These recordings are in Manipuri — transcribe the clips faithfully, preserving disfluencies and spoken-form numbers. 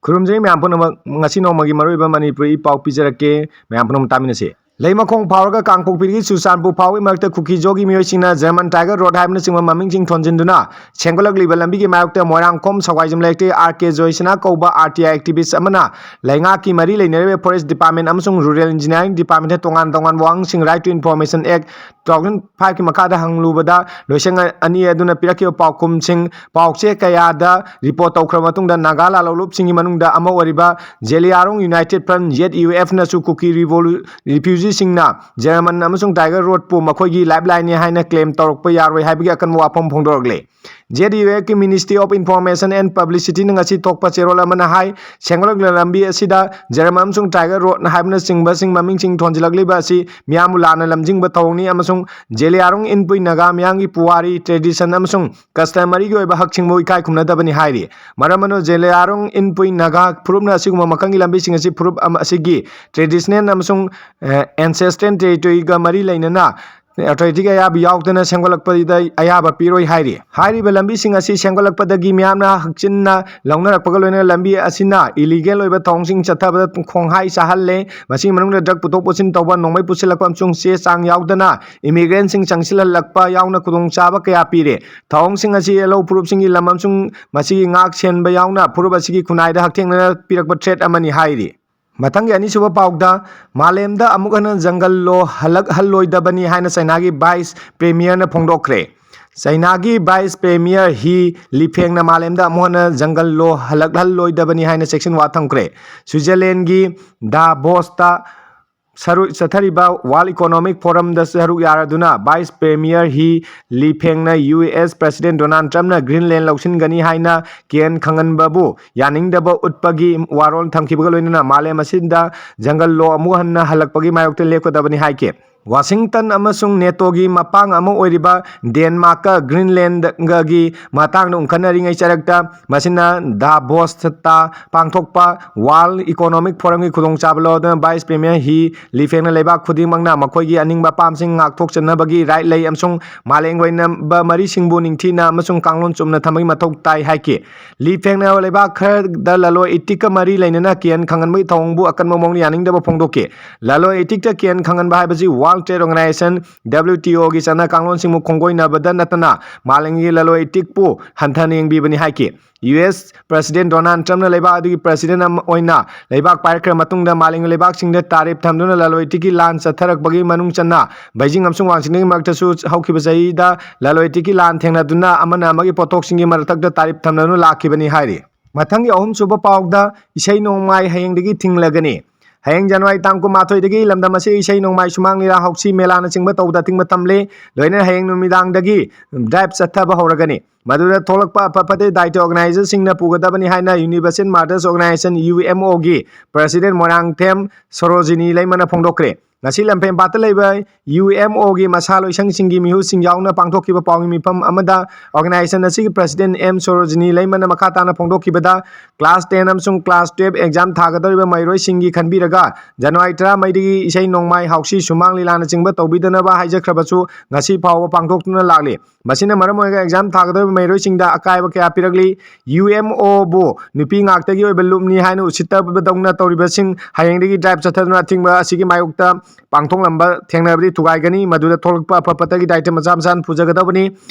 ꯈꯨꯔꯨꯝꯖꯔꯤ ꯃꯌꯥꯝ ꯄꯨꯝꯅꯃꯛ꯫ ꯉꯁꯤ ꯅꯣꯡꯃꯒꯤ ꯃꯔꯨꯑꯣꯏꯕ ꯃꯅꯤꯄꯨꯔꯤ ꯏ ꯄꯥꯎ ꯄꯤꯖꯔꯛꯀꯦ꯫ ꯃꯌꯥꯝ ꯄꯨꯝꯅꯃꯛ ꯇꯥꯃꯤꯟꯅꯁꯤ꯫ ꯂꯩꯃꯈꯣꯡ ꯐꯥꯎꯔꯒ ꯀꯥꯡꯄꯣꯛꯄꯤꯗꯒꯤ ꯆꯨꯔꯆꯥꯟꯄꯨꯔ ꯐꯥꯎꯕꯒꯤ ꯃꯔꯛꯇ ꯀꯨꯀꯤꯖꯣꯒꯤ ꯃꯤꯑꯣꯏꯁꯤꯡꯅ ꯖꯔꯃꯟ ꯇꯥꯏꯒꯔ ꯔꯣꯗ ꯍꯥꯏꯕꯅꯆꯤꯡꯕ ꯃꯃꯤꯡꯁꯤꯡ ꯊꯣꯟꯖꯤꯟꯗꯨꯅ ꯁꯦꯝꯒꯠꯂꯛꯂꯤꯕ ꯂꯝꯕꯤꯒꯤ ꯃꯥꯌꯣꯛꯇ ꯃꯣꯏꯔꯥꯡꯈꯣꯝ ꯁꯋꯥꯏꯖꯝ ꯂꯩꯔꯛꯇꯒꯤ ꯑꯥꯔ ꯀꯦ ꯖꯣꯏꯁꯅꯥ ꯀꯧꯕ ꯑꯥꯔ ꯇꯤ ꯑꯥꯏ ꯑꯦꯛꯇꯤꯚꯤꯁ ꯑꯃꯅ ꯂꯩꯉꯥꯛꯀꯤ ꯃꯔꯤ ꯂꯩꯅꯔꯤꯕ ꯐꯣꯔꯦꯁ ꯗꯤꯄꯥꯔꯠꯃꯦꯟ ꯑꯃꯁꯨꯡ ꯔꯨꯔꯦꯜ ꯏꯟꯖꯤꯅꯤꯌꯥꯔꯤꯡ ꯗꯤꯄꯥꯔꯠꯃꯦꯟꯗ ꯇꯣꯉꯥꯟ ꯇꯣꯉꯥꯟꯕ ꯋꯥꯍꯪꯁꯤꯡ, Right to Information Act two thousand five ꯀꯤ ꯃꯈꯥꯗ ꯍꯪꯂꯨꯕꯗ ꯂꯣꯏꯁꯪ ꯑꯅꯤ ꯑꯗꯨꯅ ꯄꯤꯔꯛꯈꯤꯕ ꯄꯥꯎꯈꯨꯝꯁꯤꯡ, ꯄꯥꯎꯆꯦ ꯀꯌꯥꯗ ꯔꯤꯄꯣꯔꯠ ꯇꯧꯈ꯭ꯔꯕ ꯃꯇꯨꯡꯗ ꯅꯥꯒꯥ ꯂꯥꯂꯣꯡꯂꯨꯞꯁꯤꯡꯒꯤ ꯃꯅꯨꯡꯗ ꯑꯃ ꯑꯣꯏꯔꯤꯕ ꯖꯦꯂꯤꯌꯥꯔꯣꯡ ꯌꯨꯅꯥꯏꯇꯦꯗ ꯐ꯭ꯔꯟꯠ, ꯖꯦꯗ ꯌꯨ ꯑꯦꯐꯅꯁꯨ ꯀꯨꯀꯤ ꯔꯤꯚꯣꯂꯨ-, ꯔꯤꯐ꯭ꯌꯨꯖꯤꯁꯤꯡꯅ ꯖꯔꯃꯟ ꯑꯃꯁꯨꯡ ꯇꯥꯏꯒꯔ ꯔꯣꯗꯄꯨ ꯃꯈꯣꯏꯒꯤ ꯂꯥꯏꯐꯂꯥꯏꯟꯅꯤ ꯍꯥꯏꯅ ꯀ꯭ꯂꯦꯝ ꯇꯧꯔꯛꯄ ꯌꯥꯔꯣꯏ ꯍꯥꯏꯕꯒꯤ ꯑꯀꯟꯕ ꯋꯥꯐꯝ ꯐꯣꯡꯗꯣꯔꯛꯂꯤ꯫ ꯖꯦꯗ ꯌꯨ ꯑꯦꯐꯀꯤ Ministry of Information and Publicityꯅ ꯉꯁꯤ ꯊꯣꯛꯄ ꯆꯦꯔꯣꯜ ꯑꯃꯅ ꯍꯥꯏ, ꯁꯦꯝꯒꯠꯂꯛꯂꯤꯕ ꯂꯝꯕꯤ ꯑꯁꯤꯗ ꯖꯔꯃꯟ ꯑꯃꯁꯨꯡ ꯇꯥꯏꯒꯔ ꯔꯣꯗ ꯍꯥꯏꯕꯅꯆꯤꯡꯕꯁꯤꯡ ꯃꯃꯤꯡꯁꯤꯡ ꯊꯣꯟꯖꯤꯜꯂꯛꯂꯤꯕ ꯑꯁꯤ ꯃꯤꯌꯥꯝꯕꯨ ꯂꯥꯟꯅ ꯂꯝꯖꯤꯡꯕ ꯊꯧꯑꯣꯡꯅꯤ ꯑꯃꯁꯨꯡ ꯖꯦꯂꯤꯌꯥꯔꯣꯡ ꯏꯟꯄꯨꯏ ꯅꯥꯒꯥ ꯃꯤꯌꯥꯝꯒꯤ ꯄꯨꯋꯥꯔꯤ, ꯇ꯭ꯔꯦꯗꯤꯁꯟ ꯑꯃꯁꯨꯡ ꯀꯁꯇꯃꯔꯤꯒꯤ ꯑꯣꯏꯕ ꯍꯛꯁꯤꯡꯕꯨ ꯏꯀꯥꯏ ꯈꯨꯝꯅꯗꯕꯅꯤ ꯍꯥꯏꯔꯤ꯫ ꯃꯔꯝ ꯑꯗꯨꯅ ꯖꯦꯂꯤꯌꯥꯔꯣꯡ ꯏꯟꯄꯨꯏ ꯅꯥꯒꯥ ꯐꯨꯔꯨꯞꯅ ꯑꯁꯤꯒꯨꯝꯕ ꯃꯈꯜꯒꯤ ꯂꯝꯕꯤꯁꯤꯡ ꯑꯁꯤ ꯐꯨꯔꯨꯞ ꯑꯃ ꯑꯁꯤꯒꯤ ꯇ꯭ꯔꯦꯗꯤꯁꯅꯦꯜ ꯑꯃꯁꯨꯡ, ꯑꯦ, ꯑꯦꯟꯁꯦꯁꯇ꯭ꯔꯦꯜ ꯇꯦꯔꯤꯇꯣꯔꯤꯒ ꯃꯔꯤ ꯂꯩꯅꯅ ꯑꯣꯊꯣꯔꯤꯇꯤꯒꯤ ꯑꯌꯥꯕ ꯌꯥꯎꯗꯅ ꯁꯦꯝꯒꯠꯂꯛꯄꯗ ꯑꯌꯥꯕ ꯄꯤꯔꯣꯏ ꯍꯥꯏꯔꯤ꯫ ꯍꯥꯏꯔꯤꯕ ꯂꯝꯕꯤꯁꯤꯡ ꯑꯁꯤ ꯁꯦꯝꯒꯠꯂꯛꯄꯗꯒꯤ ꯃꯤꯌꯥꯝꯅ ꯍꯛꯆꯤꯟꯅ ꯂꯧꯅꯔꯛꯄꯒ ꯂꯣꯏꯅꯅ ꯂꯝꯕꯤ ꯑꯁꯤꯅ ꯏꯂꯤꯒꯦꯜ ꯑꯣꯏꯕ ꯊꯧꯑꯣꯡꯁꯤꯡ ꯆꯠꯊꯕꯗ ꯈꯣꯡꯍꯥꯏ ꯆꯥꯍꯜꯂꯦ꯫ ꯃꯁꯤꯒꯤ ꯃꯅꯨꯡꯗ ꯗ꯭ꯔꯒ ꯄꯨꯊꯣꯛ ꯄꯨꯁꯤꯟ ꯇꯧꯕ, ꯅꯣꯡꯃꯩ ꯄꯨꯁꯤꯜꯂꯛꯄ ꯑꯃꯁꯨꯡ ꯆꯦ ꯆꯥꯡ ꯌꯥꯎꯗꯅ ꯏꯃꯤꯒ꯭ꯔꯦꯟꯁꯤꯡ ꯆꯪꯁꯤꯜꯍꯜꯂꯛꯄ ꯌꯥꯎꯅ ꯈꯨꯗꯣꯡꯆꯥꯕ ꯀꯌꯥ ꯄꯤꯔꯦ꯫ ꯊꯧꯑꯣꯡꯁꯤꯡ ꯑꯁꯤ ꯂꯧ ꯐꯨꯔꯨꯞꯁꯤꯡꯒꯤ ꯂꯝ ꯑꯃꯁꯨꯡ ꯃꯁꯤꯒꯤ ꯉꯥꯛ ꯁꯦꯟꯕ ꯌꯥꯎꯅ ꯐꯨꯔꯨꯞ ꯑꯁꯤꯒꯤ ꯈꯨꯟꯅꯥꯏꯗ ꯍꯛꯊꯦꯡꯅꯅ ꯄꯤꯔꯛꯄ ꯊ꯭ꯔꯦꯠ ꯑꯃꯅꯤ ꯍꯥꯏꯔꯤ꯫ ꯃꯊꯪꯒꯤ ꯑꯅꯤꯁꯨꯕ ꯄꯥꯎꯗ, ꯃꯥꯂꯦꯝꯗ ꯑꯃꯨꯛ ꯍꯟꯅ ꯖꯪꯒꯜ ꯂꯣ ꯍꯜꯂꯛꯍꯜꯂꯣꯏꯗꯕꯅꯤ ꯍꯥꯏꯅ ꯆꯩꯅꯥꯒꯤ ꯚꯥꯏꯁ ꯄ꯭ꯔꯤꯃꯤꯌꯔꯅ ꯐꯣꯡꯗꯣꯛꯈ꯭ꯔꯦ꯫ ꯆꯩꯅꯥꯒꯤ ꯚꯥꯏꯁ ꯄ꯭ꯔꯤꯃꯤꯌꯔ ꯍꯤ ꯂꯤꯐꯦꯡꯅ ꯃꯥꯂꯦꯝꯗ ꯑꯃꯨꯛ ꯍꯟꯅ ꯖꯪꯒꯜ ꯂꯣ ꯍꯜꯂꯛꯍꯜꯂꯣꯏꯗꯕꯅꯤ ꯍꯥꯏꯅ ꯆꯦꯛꯁꯤꯟ ꯋꯥ ꯊꯝꯈ꯭ꯔꯦ꯫ ꯁ꯭ꯋꯤꯖꯔꯂꯦꯟꯒꯤ ꯗꯥꯚꯣꯁꯇ ꯁꯔꯨ-, ꯆꯠꯊꯔꯤꯕ ꯋꯥꯔꯜ ꯏꯀꯣꯅꯣꯃꯤꯛ ꯐꯣꯔꯝꯗ ꯁꯔꯨꯛ ꯌꯥꯔꯗꯨꯅ ꯚꯥꯏꯁ ꯄ꯭ꯔꯤꯃꯤꯌꯔ ꯍꯤ ꯂꯤꯐꯦꯡꯅ ꯌꯨ ꯑꯦꯁ ꯄ꯭ꯔꯦꯁꯤꯗꯦꯟ ꯗꯣꯅꯥꯜꯗ ꯇ꯭ꯔꯝꯞꯅ ꯒ꯭ꯔꯤꯟꯂꯦꯟ ꯂꯧꯁꯤꯟꯒꯅꯤ ꯍꯥꯏꯅ ꯀꯦꯟ ꯈꯪꯍꯟꯕꯕꯨ ꯌꯥꯅꯤꯡꯗꯕ ꯎꯠꯄꯒꯤ ꯋꯥꯔꯣꯜ ꯊꯝꯈꯤꯕꯒ ꯂꯣꯏꯅꯅ ꯃꯥꯂꯦꯝ ꯑꯁꯤꯗ ꯖꯪꯒꯜ ꯂꯣ ꯑꯃꯨꯛ ꯍꯟꯅ ꯍꯜꯂꯛꯄꯒꯤ ꯃꯥꯌꯣꯛꯇ ꯂꯦꯞꯀꯗꯕꯅꯤ ꯍꯥꯏꯈꯤ꯫ ꯋꯥꯁꯤꯡꯇꯟ ꯑꯃꯁꯨꯡ ꯅꯦꯇꯣꯒꯤ ꯃꯄꯥꯡ ꯑꯃ ꯑꯣꯏꯔꯤꯕ ꯗꯦꯟꯃꯥꯔꯛꯀ ꯒ꯭ꯔꯤꯟꯂꯦꯟꯗꯒꯤ ꯃꯇꯥꯡꯗ ꯎꯪꯈꯠꯅꯔꯤꯉꯩ ꯆꯔꯛꯇ, ꯃꯁꯤꯅ ꯗꯥꯚꯣꯁꯇ ꯄꯥꯡꯊꯣꯛꯄ ꯋꯥꯔꯜ ꯏꯀꯣꯅꯣꯃꯤꯛ ꯐꯣꯔꯝꯒꯤ ꯈꯨꯗꯣꯡꯆꯥꯕ ꯂꯧꯗꯨꯅ ꯚꯥꯏꯁ ꯄ꯭ꯔꯤꯃꯤꯌꯔ ꯍꯤ ꯂꯤꯐꯦꯡꯅ ꯂꯩꯕꯥꯛ ꯈꯨꯗꯤꯡꯃꯛꯅ ꯃꯈꯣꯏꯒꯤ ꯑꯅꯤꯡꯕ ꯑꯄꯥꯝꯕꯁꯤꯡ ꯉꯥꯛꯊꯣꯛꯆꯅꯕꯒꯤ ꯔꯥꯏꯠ ꯂꯩ ꯑꯃꯁꯨꯡ ꯃꯥꯂꯦꯝꯒꯤ ꯑꯣꯏꯅꯕ ꯃꯔꯤꯁꯤꯡꯕꯨ ꯅꯤꯡꯊꯤꯅ ꯑꯃꯁꯨꯡ ꯀꯥꯡꯂꯣꯟ ꯆꯨꯝꯅ ꯊꯝꯕꯒꯤ ꯃꯊꯧ ꯇꯥꯏ ꯍꯥꯏꯈꯤ꯫ ꯂꯤꯐꯦꯡꯅ ꯂꯩꯕꯥꯛ ꯈꯔꯗ ꯂꯂꯣꯟ ꯏꯇꯤꯛꯀ ꯃꯔꯤ ꯂꯩꯅꯅ ꯀꯤꯌꯟ ꯈꯪꯍꯟꯕꯒꯤ ꯊꯧꯑꯣꯡꯕꯨ ꯑꯀꯟꯕ ꯃꯑꯣꯡꯗ ꯌꯥꯅꯤꯡꯗꯕ ꯐꯣꯡꯗꯣꯛꯈꯤ꯫ ꯂꯂꯣꯟ ꯏꯇꯤꯛꯇ ꯀꯤꯌꯟ ꯈꯪꯍꯟꯕ ꯍꯥꯏꯕꯁꯤ World Trade Organization, W T O ꯒꯤ ꯆꯠꯅ ꯀꯥꯡꯂꯣꯟꯁꯤꯡꯕꯨ ꯈꯣꯡꯒꯣꯏꯅꯕꯗ ꯅꯠꯇꯅ ꯃꯥꯂꯦꯝꯒꯤ ꯂꯂꯣꯟ ꯏꯇꯤꯛꯄꯨ ꯍꯟꯊꯅ ꯌꯦꯡꯕꯤꯕꯅꯤ ꯍꯥꯏꯈꯤ꯫ ꯌꯨ ꯑꯦꯁ ꯄ꯭ꯔꯁꯤꯗꯦꯟ ꯗꯣꯅꯥꯜꯗ ꯇ꯭ꯔꯝꯞꯅ ꯂꯩꯕꯥꯛ ꯑꯗꯨꯒꯤ ꯄ꯭ꯔꯁꯤꯗꯦꯟ ꯑꯃ ꯑꯣꯏꯅ ꯂꯩꯕꯥꯛ ꯄꯥꯏꯔꯛꯈ꯭ꯔ ꯃꯇꯨꯡꯗ, ꯃꯥꯂꯦꯝꯒꯤ ꯂꯩꯕꯥꯛꯁꯤꯡꯗ ꯇꯥꯔꯤꯐ ꯊꯝꯗꯨꯅ ꯂꯂꯣꯟ ꯏꯇꯤꯛꯀꯤ ꯂꯥꯟ ꯆꯠꯊꯔꯛꯄꯒꯤ ꯃꯅꯨꯡ ꯆꯟꯅ ꯕꯩꯖꯤꯡ ꯑꯃꯁꯨꯡ ꯋꯥꯁꯤꯡꯇꯟꯒꯤ ꯃꯔꯛꯇꯁꯨ ꯍꯧꯈꯤꯕ ꯆꯍꯤꯗ ꯂꯂꯣꯟ ꯏꯇꯤꯛꯀꯤ ꯂꯥꯟ ꯊꯦꯡꯅꯗꯨꯅ ꯑꯃꯅ ꯑꯃꯒꯤ ꯄꯣꯠꯊꯣꯛꯁꯤꯡꯒꯤ ꯃꯊꯛꯇ ꯇꯥꯔꯤꯐ ꯊꯝꯅꯗꯨꯅ ꯂꯥꯛꯈꯤꯕꯅꯤ ꯍꯥꯏꯔꯤ꯫ ꯃꯊꯪꯒꯤ ꯑꯍꯨꯝꯁꯨꯕ ꯄꯥꯎꯗ ꯏꯁꯩ ꯅꯣꯡꯃꯥꯏ ꯍꯌꯦꯡꯗꯒꯤ ꯊꯤꯡꯂꯒꯅꯤ꯫ ꯍꯌꯦꯡ ꯖꯅꯋꯥꯔꯤ ꯇꯥꯡ ꯀꯨꯟꯃꯥꯊꯣꯏꯗꯒꯤ ꯂꯝꯗꯝ ꯑꯁꯤ ꯏꯁꯩ ꯅꯣꯡꯃꯥꯏ ꯁꯨꯃꯥꯡ ꯂꯤꯂꯥ ꯍꯥꯎꯁꯤ ꯃꯦꯂꯥꯅꯆꯤꯡꯕ ꯇꯧꯕꯗ ꯑꯊꯤꯡꯕ ꯊꯝꯂꯦ꯫ ꯂꯣꯏꯅꯅ ꯍꯌꯦꯡ ꯅꯨꯃꯤꯗꯥꯡꯗꯒꯤ ꯗ꯭ꯔꯥꯏꯚ ꯆꯠꯊꯕ ꯍꯧꯔꯒꯅꯤ꯫ ꯃꯗꯨꯗ ꯊꯣꯛꯂꯛꯄ ꯑꯐ ꯐꯠꯇ ꯗꯥꯏꯇ ꯑꯣꯔꯒꯅꯥꯏꯖꯔꯁꯤꯡꯅ ꯄꯨꯒꯗꯕꯅꯤ ꯍꯥꯏꯅ Universal Mothers Organization, U M O, ꯒꯤ ꯄ꯭ꯔꯁꯤꯗꯦꯟ ꯃꯣꯏꯔꯥꯡꯊꯦꯝ ꯁꯣꯔꯣꯖꯤꯅꯤ ꯂꯩꯃꯅ ꯐꯣꯡꯗꯣꯛꯈ꯭ꯔꯦ꯫ ꯉꯁꯤ ꯂꯝꯐꯦꯟꯄꯥꯠꯇ ꯂꯩꯕ U M O ꯒꯤ ꯃꯁꯥ ꯂꯣꯏꯁꯪꯁꯤꯡꯒꯤ ꯃꯤꯍꯨꯠꯁꯤꯡ ꯌꯥꯎꯅ ꯄꯥꯡꯊꯣꯛꯈꯤꯕ ꯄꯥꯎꯒꯤ ꯃꯤꯐꯝ ꯑꯃꯗ ꯑꯣꯔꯒꯅꯥꯏꯖꯦꯁꯟ ꯑꯁꯤꯒꯤ ꯄ꯭ꯔꯁꯤꯗꯦꯟ ꯑꯦꯝ ꯁꯣꯔꯣꯖꯤꯅꯤ ꯂꯩꯃꯅ ꯃꯈꯥ ꯇꯥꯅ ꯐꯣꯡꯗꯣꯛꯈꯤꯕꯗ, ꯀ꯭ꯂꯥꯁ ꯇꯦꯟ ꯑꯃꯁꯨꯡ ꯀ꯭ꯂꯥꯁ ꯇꯨꯌꯦꯜꯞ ꯑꯦꯛꯖꯥꯝ ꯊꯥꯒꯗꯧꯔꯤꯕ ꯃꯍꯩꯔꯣꯏꯁꯤꯡꯒꯤ ꯈꯟꯕꯤꯔꯒ ꯖꯅꯋꯥꯔꯤ ꯇꯔꯥꯃꯔꯤꯗꯒꯤ ꯏꯁꯩ ꯅꯣꯡꯃꯥꯏ, ꯍꯥꯎꯁꯤ, ꯁꯨꯃꯥꯡ ꯂꯤꯂꯥꯅꯆꯤꯡꯕ ꯇꯧꯕꯤꯗꯅꯕ ꯍꯥꯏꯖꯈ꯭ꯔꯕꯁꯨ, ꯉꯁꯤ ꯐꯥꯎꯕ ꯄꯥꯡꯊꯣꯛꯇꯨꯅ ꯂꯥꯛꯂꯤ꯫ ꯃꯁꯤꯅ ꯃꯔꯝ ꯑꯣꯏꯔꯒ ꯑꯦꯛꯖꯥꯝ ꯊꯥꯒꯗꯧꯔꯤꯕ ꯃꯍꯩꯔꯣꯏꯁꯤꯡꯗ ꯑꯀꯥꯏꯕ ꯀꯌꯥ ꯄꯤꯔꯛꯂꯤ꯫ U M O ꯕꯨ ꯅꯨꯄꯤ ꯉꯥꯛꯇꯒꯤ ꯑꯣꯏꯕ ꯂꯨꯞꯅꯤ ꯍꯥꯏꯅ ꯎꯁꯤꯠꯇꯕꯗꯧꯅ ꯇꯧꯔꯤꯕꯁꯤꯡ ꯍꯌꯦꯡꯗꯒꯤ ꯗ꯭ꯔꯥꯏꯚ ꯆꯠꯊꯗꯨꯅ ꯑꯊꯤꯡꯕ ꯑꯁꯤꯒꯤ ꯃꯥꯌꯣꯛꯇ ꯄꯥꯡꯊꯣꯛꯂꯝꯕ ꯊꯦꯡꯅꯔꯕꯗꯤ ꯊꯨꯒꯥꯏꯒꯅꯤ꯫ ꯃꯗꯨꯗ ꯊꯣꯛꯂꯛꯄ ꯑꯐ ꯐꯠꯇꯒꯤ ꯗꯥꯏꯇ ꯃꯁꯥ ꯃꯁꯥꯅ ꯄꯨꯖꯒꯗꯕꯅꯤ꯫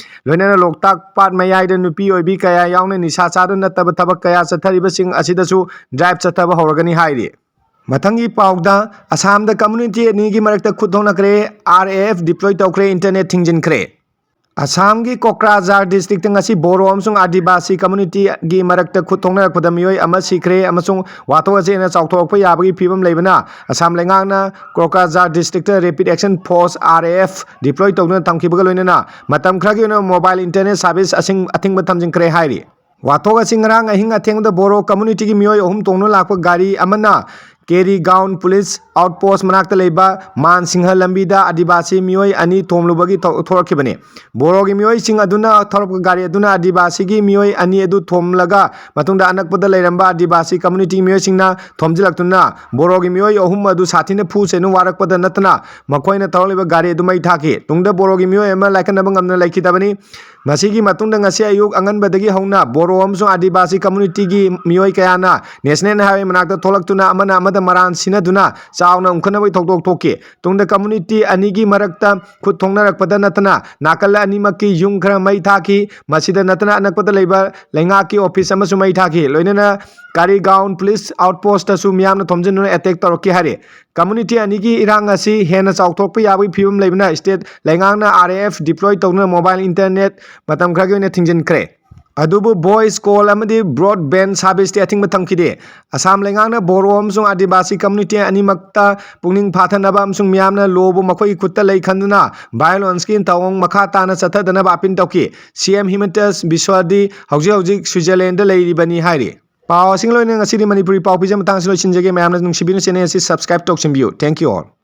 ꯂꯣꯏꯅꯅ ꯂꯣꯛꯇꯥꯛ ꯄꯥꯠ ꯃꯌꯥꯏꯗ ꯅꯨꯄꯤ ꯑꯣꯏꯕꯤ ꯀꯌꯥ ꯌꯥꯎꯅ ꯅꯤꯁꯥ ꯆꯥꯗꯨꯅ ꯅꯠꯇꯕ ꯊꯕꯛ ꯀꯌꯥ ꯆꯠꯊꯔꯤꯕꯁꯤꯡ ꯑꯁꯤꯗꯁꯨ ꯗ꯭ꯔꯥꯏꯚ ꯆꯠꯊꯕ ꯍꯧꯔꯒꯅꯤ ꯍꯥꯏꯔꯤ꯫ ꯃꯊꯪꯒꯤ ꯄꯥꯎꯗ, ꯑꯁꯥꯝꯗ ꯀꯝꯃ꯭ꯌꯨꯅꯤꯇꯤ ꯑꯅꯤꯒꯤ ꯃꯔꯛꯇ ꯈꯨꯠ ꯊꯣꯛꯅꯈ꯭ꯔꯦ꯫ R A F deploy ꯇꯧꯈ꯭ꯔꯦ, ꯏꯟꯇꯔꯅꯦꯠ ꯊꯤꯡꯖꯤꯟꯈ꯭ꯔꯦ꯫ ꯑꯁꯥꯝꯒꯤ ꯀꯣꯀ꯭ꯔꯥꯖꯥꯔ ꯗꯤꯁꯇ꯭ꯔꯤꯛꯇ ꯉꯁꯤ ꯕꯣꯔꯣ ꯑꯃꯁꯨꯡ ꯑꯥꯗꯤꯕꯥꯁꯤ ꯀꯝꯃ꯭ꯌꯨꯅꯤꯇꯤꯒꯤ ꯃꯔꯛꯇ ꯈꯨꯠ ꯊꯣꯛꯅꯔꯛꯄꯗ ꯃꯤꯑꯣꯏ ꯑꯃ ꯁꯤꯈ꯭ꯔꯦ ꯑꯃꯁꯨꯡ ꯋꯥꯊꯣꯛ ꯑꯁꯤ ꯍꯦꯟꯅ ꯆꯥꯎꯊꯣꯔꯛꯄ ꯌꯥꯕꯒꯤ ꯐꯤꯕꯝ ꯂꯩꯕꯅ, ꯑꯁꯥꯝ ꯂꯩꯉꯥꯛꯅ ꯀꯣꯀ꯭ꯔꯥꯖꯥꯔ district Rapid Action Force, R A F, deploy ꯇꯧꯗꯨꯅ ꯊꯝꯈꯤꯕꯒ ꯂꯣꯏꯅꯅ ꯃꯇꯝ ꯈꯔꯒꯤ ꯑꯣꯏꯅ ꯃꯣꯕꯥꯏꯜ ꯏꯟꯇꯔꯅꯦꯠ ꯁꯥꯔꯚꯤꯁ ꯑꯁꯤꯡ ꯑꯊꯤꯡꯕ ꯊꯝꯖꯤꯟꯈ꯭ꯔꯦ ꯍꯥꯏꯔꯤ꯫ ꯋꯥꯊꯣꯛ ꯑꯁꯤ ꯉꯔꯥꯡ ꯑꯍꯤꯡ ꯑꯊꯦꯡꯕꯗ ꯕꯣꯔꯣ ꯀꯝꯃ꯭ꯌꯨꯅꯤꯇꯤꯒꯤ ꯃꯤꯑꯣꯏ ꯑꯍꯨꯝ ꯇꯣꯡꯗꯨꯅ ꯂꯥꯛꯄ ꯒꯥꯔꯤ ꯑꯃꯅ ꯀꯦꯔꯤꯒꯥꯎꯟ ꯄꯨꯂꯤꯁ ꯑꯥꯎꯠꯄꯣꯁ ꯃꯅꯥꯛꯇ ꯂꯩꯕ ꯃꯥꯟ ꯁꯤꯡꯍ ꯂꯝꯕꯤꯗ ꯑꯥꯗꯤꯕꯥꯁꯤ ꯃꯤꯑꯣꯏ ꯑꯅꯤ ꯊꯣꯝꯂꯨꯕꯒꯤ ꯊꯣꯛ-, ꯊꯣꯔꯛꯈꯤꯕꯅꯤ꯫ ꯕꯣꯔꯣꯒꯤ ꯃꯤꯑꯣꯏꯁꯤꯡ ꯑꯗꯨꯅ ꯊꯧꯔꯛꯄ ꯒꯥꯔꯤ ꯑꯗꯨꯅ ꯑꯥꯗꯤꯕꯥꯁꯤꯒꯤ ꯃꯤꯑꯣꯏ ꯑꯅꯤ ꯑꯗꯨ ꯊꯣꯝꯂꯒ ꯃꯇꯨꯡꯗ ꯑꯅꯛꯄꯗ ꯂꯩꯔꯝꯕ ꯑꯥꯗꯤꯕꯥꯁꯤ ꯀꯝꯌꯨꯅꯤꯇꯤ ꯃꯤꯑꯣꯏꯁꯤꯡꯅ ꯊꯣꯝꯖꯤꯜꯂꯛꯇꯨꯅ ꯕꯣꯔꯣꯒꯤ ꯃꯤꯑꯣꯏ ꯑꯍꯨꯝ ꯑꯗꯨ ꯁꯥꯊꯤꯅ ꯐꯨ ꯆꯩꯅ ꯋꯥꯔꯛꯄꯗ ꯅꯠꯇꯅ ꯃꯈꯣꯏꯅ ꯊꯧꯔꯛꯂꯤꯕ ꯒꯥꯔꯤ ꯑꯗꯨ ꯃꯩ ꯊꯥꯈꯤ꯫ ꯇꯨꯡꯗ ꯕꯣꯔꯣꯒꯤ ꯃꯤꯑꯣꯏ ꯑꯃ ꯂꯥꯏꯀꯠꯅꯕ ꯉꯝꯗꯅ ꯂꯩꯈꯤꯗꯕꯅꯤ꯫ ꯃꯁꯤꯒꯤ ꯃꯇꯨꯡꯗ ꯉꯁꯤ ꯑꯌꯨꯛ ꯑꯉꯟꯕꯗꯒꯤ ꯍꯧꯅ ꯕꯣꯔꯣ ꯑꯃꯁꯨꯡ ꯑꯥꯗꯤꯕꯥꯁꯤ ꯀꯝꯌꯨꯅꯤꯇꯤꯒꯤ ꯃꯤꯑꯣꯏ ꯀꯌꯥꯅ ꯅꯦꯁꯅꯦꯜ ꯍꯥꯏꯋꯦ ꯃꯅꯥꯛꯇ ꯊꯣꯛꯂꯛꯇꯨꯅ ꯑꯃꯅ ꯑꯃꯗ ꯃꯔꯥꯟ ꯁꯤꯟꯅꯗꯨꯅ ꯆꯥꯎꯅ ꯎꯪꯈꯠꯅꯕꯒꯤ ꯊꯧꯗꯣꯛ ꯊꯣꯛꯈꯤ꯫ ꯇꯨꯡꯗ ꯀꯝꯌꯨꯅꯤꯇꯤ ꯑꯅꯤꯒꯤ ꯃꯔꯛꯇ ꯈꯨꯠ ꯊꯣꯡꯅꯔꯛꯄꯗ ꯅꯠꯇꯅ ꯅꯥꯀꯜ ꯑꯅꯤꯃꯛꯀꯤ ꯌꯨꯝ ꯈꯔ ꯃꯩ ꯊꯥꯈꯤ꯫ ꯃꯁꯤꯗ ꯅꯠꯇꯅ ꯑꯅꯛꯄꯗ ꯂꯩꯕ ꯂꯩꯉꯥꯛꯀꯤ ꯑꯣꯐꯤꯁ ꯑꯃꯁꯨ ꯃꯩ ꯊꯥꯈꯤ꯫ ꯂꯣꯏꯅꯅ ꯀꯥꯔꯤꯒꯥꯎꯟ ꯄꯨꯂꯤꯁ ꯑꯥꯎꯠꯄꯣꯁꯇꯁꯨ ꯃꯤꯌꯥꯝꯅ ꯊꯣꯝꯖꯤꯟꯗꯨꯅ ꯑꯦꯇꯦꯛ ꯇꯧꯔꯛꯈꯤ ꯍꯥꯏꯔꯤ꯫ ꯀꯝꯌꯨꯅꯤꯇꯤ ꯑꯅꯤꯒꯤ ꯏꯔꯥꯡ ꯑꯁꯤ ꯍꯦꯟꯅ ꯆꯥꯎꯊꯣꯛꯄ ꯌꯥꯕꯒꯤ ꯐꯤꯕꯝ ꯂꯩꯕꯅ ꯁ꯭ꯇꯦꯠ ꯂꯩꯉꯥꯛꯅ ꯑꯥꯔ ꯑꯦ ꯑꯦꯐ ꯗꯤꯄ꯭ꯂꯣꯏ ꯇꯧꯗꯨꯅ ꯃꯣꯕꯥꯏꯜ ꯏꯟꯇꯔꯅꯦꯠ ꯃꯇꯝ ꯈꯔꯒꯤ ꯑꯣꯏꯅ ꯊꯤꯡꯖꯤꯟꯈ꯭ꯔꯦ꯫ ꯑꯗꯨꯕꯨ ꯚꯣꯏꯁ ꯀꯣꯜ ꯑꯃꯗꯤ ꯕ꯭ꯔꯣꯗꯕꯦꯟ ꯁꯥꯔꯚꯤꯁꯇꯤ ꯑꯊꯤꯡꯕ ꯊꯝꯈꯤꯗꯦ꯫ ꯑꯁꯥꯝ ꯂꯩꯉꯥꯛꯅ ꯕꯣꯔꯣ ꯑꯃꯁꯨꯡ ꯑꯥꯗꯤꯕꯥꯁꯤ ꯀꯝꯌꯨꯅꯤꯇꯤ ꯑꯅꯤꯃꯛꯇ ꯄꯨꯛꯅꯤꯡ ꯐꯥꯊꯅꯕ ꯑꯃꯁꯨꯡ ꯃꯤꯌꯥꯝꯅ ꯂꯣꯕꯨ ꯃꯈꯣꯏꯒꯤ ꯈꯨꯠꯇ ꯂꯩ ꯈꯟꯗꯨꯅ ꯚꯥꯏꯑꯣꯂꯦꯟꯁꯀꯤ ꯊꯧꯑꯣꯡ ꯃꯈꯥ ꯇꯥꯅ ꯆꯠꯊꯗꯅꯕ ꯑꯄꯤꯜ ꯇꯧꯈꯤ꯫ ꯁꯤ ꯑꯦꯝ ꯍꯤꯃꯟꯇ ꯕꯤꯁ꯭ꯋꯥꯗꯤ ꯍꯧꯖꯤꯛ ꯍꯧꯖꯤꯛ ꯁ꯭ꯋꯤꯖꯔꯂꯦꯟꯗ ꯂꯩꯔꯤꯕꯅꯤ ꯍꯥꯏꯔꯤ꯫ ꯄꯥꯎ ꯑꯁꯤꯒ ꯂꯣꯏꯅꯅ ꯉꯁꯤꯗꯤ ꯃꯅꯤꯄꯨꯔꯤ ꯄꯥꯎ ꯄꯤꯖꯕ ꯃꯇꯥꯡꯁꯤ ꯂꯣꯏꯁꯤꯟꯖꯒꯦ꯫ ꯃꯌꯥꯝꯅ ꯅꯨꯡꯁꯤꯕꯤꯗꯨꯅ ꯆꯦꯅꯦꯜ ꯑꯁꯤ ꯁꯕꯁꯀ꯭ꯔꯥꯏꯕ ꯇꯧꯁꯤꯟꯕꯤꯌꯨ꯫ Thank you all.